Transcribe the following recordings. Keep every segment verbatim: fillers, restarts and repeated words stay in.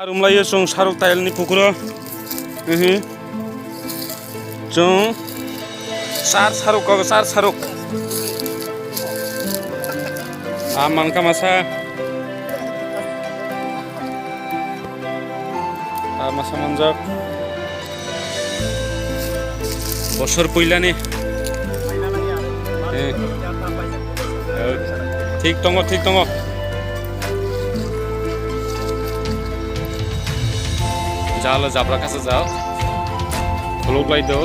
Arumlaiyo chwng saruk tayalni pukuro. Ehe. Chwng sar saruk kok, sar saruk. A mankha masa. A masa manjak. Bosor puilani. Eh. Eh, thik tongo, thik tongo. Jalo jabra kasa jal. Khuluk lai do.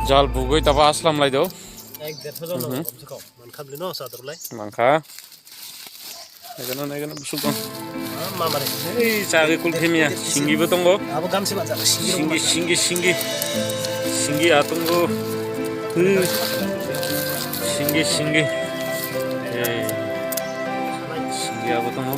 Jal bugui tabo aslam lai do. Ek derso jon Mhm. Mankha bwlwi no sadrulai. Mankha. Naikano, naikano, busuk tong. Ah, mama re. Ei, chagwi kul themia. Singgibo tongo. Abo gamsi ba jaga, singgi rok Singgi, ba jaga. Singgi, singgi. Singgi atongo. Hmm. Singgi, singgi. Ei. Singgi abo tongo.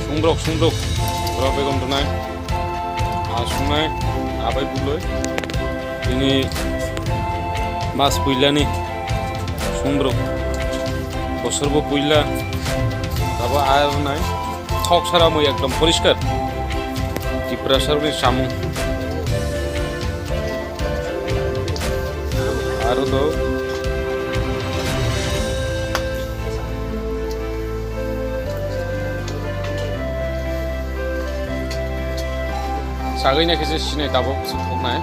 Sungbrok, sungbrok. Borok begom rwnai. A sungnai, abai buloi. Bini mas puilani sungbrok. Bosorbo puila. Abo a rwnai. Thok sara mui ekdom poriskar. Tiprasa rokni samung. Aro do. Sagwi na khe se sinai tabuk se thoknai.